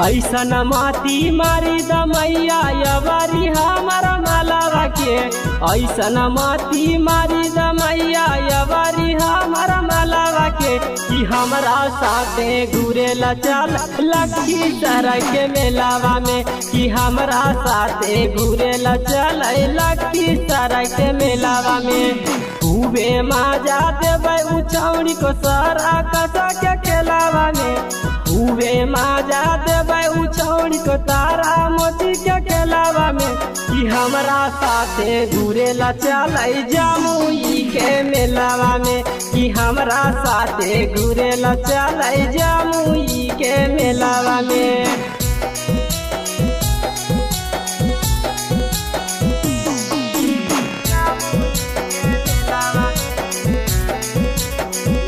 ऐसन माती मारी दमैया यवारी हमारा मालावा के। ऐसन माती मारी दमैया यवारी हमारा मालावा के। कि हमरा साथे घूरेला चल लखीसराय के मेलावा में। कि हमरा साथे घूरेला चल लखीसराय के मेलावा में। खूबे मजा देबै उछौड़ी को सारा कसा के खेलावा में। खूबे मजा देबै उछौड़ी को तारा मोती के खेलावा में। कि हमरा साथे घूरेला चल जमुई के मेलावा में। कि हमरा साथे घूरेला चल जमुई के मेलावा में।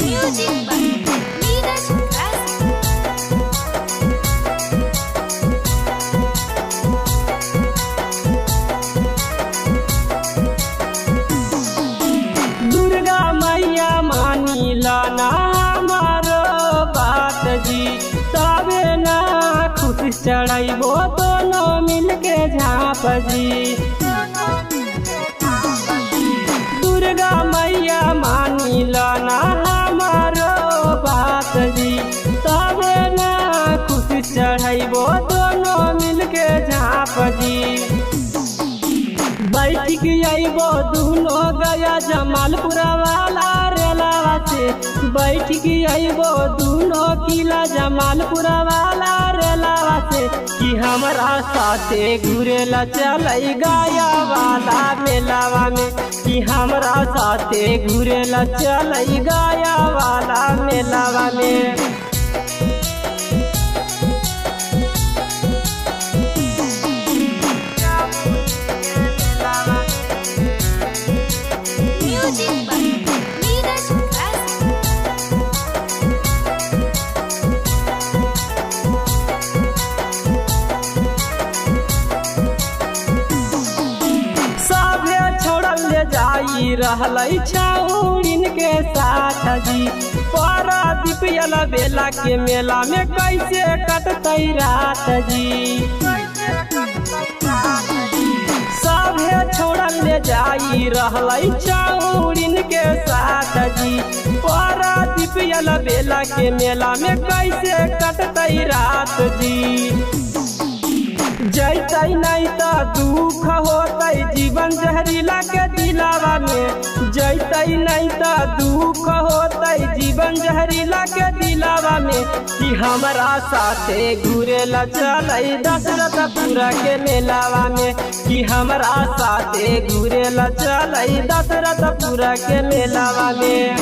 Music by Neeraj Classic. Durga मैया मानी ना हमारो बात जी। तबे ना खुश चढ़ैबो दोनों मिलके झाँप जी। दुर्गा मैया मानी ना हमारो बात जी। तबे ना खुश चढ़ैबो दोनों मिलके झाँप जी। बैठ के अबो दोनों गया जमालपुरा वाला रेलावा से। बैठ के अबो दोनों किला जमालपुरा वाला रेलावा से। कि हमरा साथे घूरेला चल गया वाला मेलावा में। कि हमरा साथे घूरेला चल गया वाला मेलावा में। Music by Neeraj Classic. साभे छोड़ल ले जाई रहल छौड़िन के साथ जी। पारादीप बेला के मेला में कैसे कटतै रात जी। साभे छोड़ल ले जाई रहल छौड़िन के साथ जी। पारादीप बेला के मेला में कैसे कटतै रात जी। जैतै नहीं त दुख होतै जीवन जहरीला के दिलावा में। जैतै नहीं त दुख होतै जीवन जहरीला के दिलावा में। कि हमरा साथे घूरेला चल दशरथपुरा के मेलावा में। कि हमरा साथे घूरेला चल दशरथपुरा के मेलावा में।